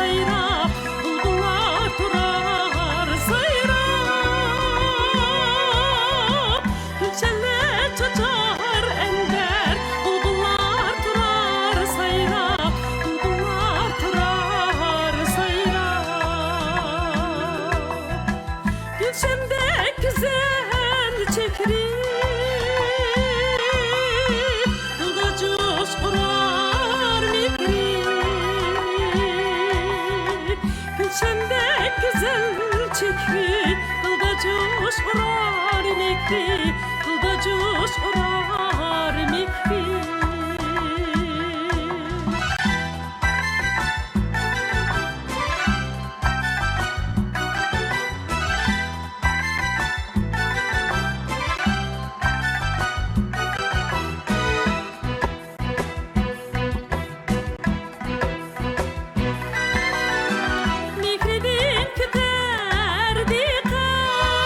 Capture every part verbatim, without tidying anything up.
سايراپ، بۇلبۇللار تۇرار سايراپ. گۈلشەنلەر چاچار ئەنبەر، بۇلبۇللار تۇرار سايراپ، بۇلبۇللار تۇرار سايراپ. گۈلشەندەك گۈزەل چېھرى، دىلدا جۇش ئۇرار مېھرى. گۈلشەندەك گۈزەل چېھرى، دىلدا جۇش ئۇرار مېھرى، دىلدا جۇش ئۇرار مېھرى. مېھرىدىن كۆتەر دىققەت،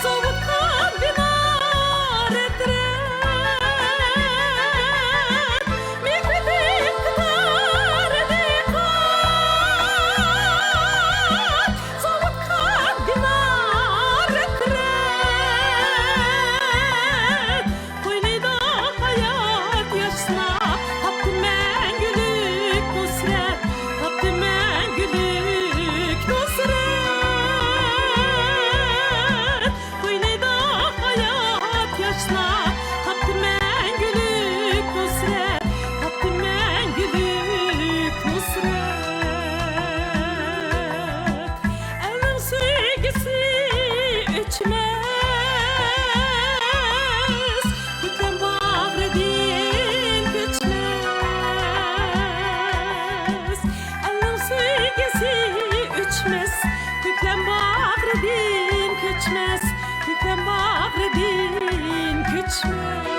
سوۋۇتقان بىمار ھەسرەت. مېھرىدىن كۆتەر دىققەت، سوۋۇتقان بىمار ھەسرەت. قوينىدا ھايات ياشلار، تاپتى مەڭگۈلۈك نۇسرەت، تاپتى مەڭگۈلۈك نۇسرەت. قوينىدا ھايات ياشلار، تاپتى مەڭگۈلۈك نۇسرەت، تاپتى مەڭگۈلۈك نۇسرەت. ئەلنىڭ سۆيگۈسى ئۆچمەس، كۆكلەم باغرىدىن كۆچمەس. ئەلنىڭ سۆيگۈسى ئۆچمەس، كۆكلەم باغرىدىن كۆچمەس، كۆكلەم باغرىدىن كۆچمەس.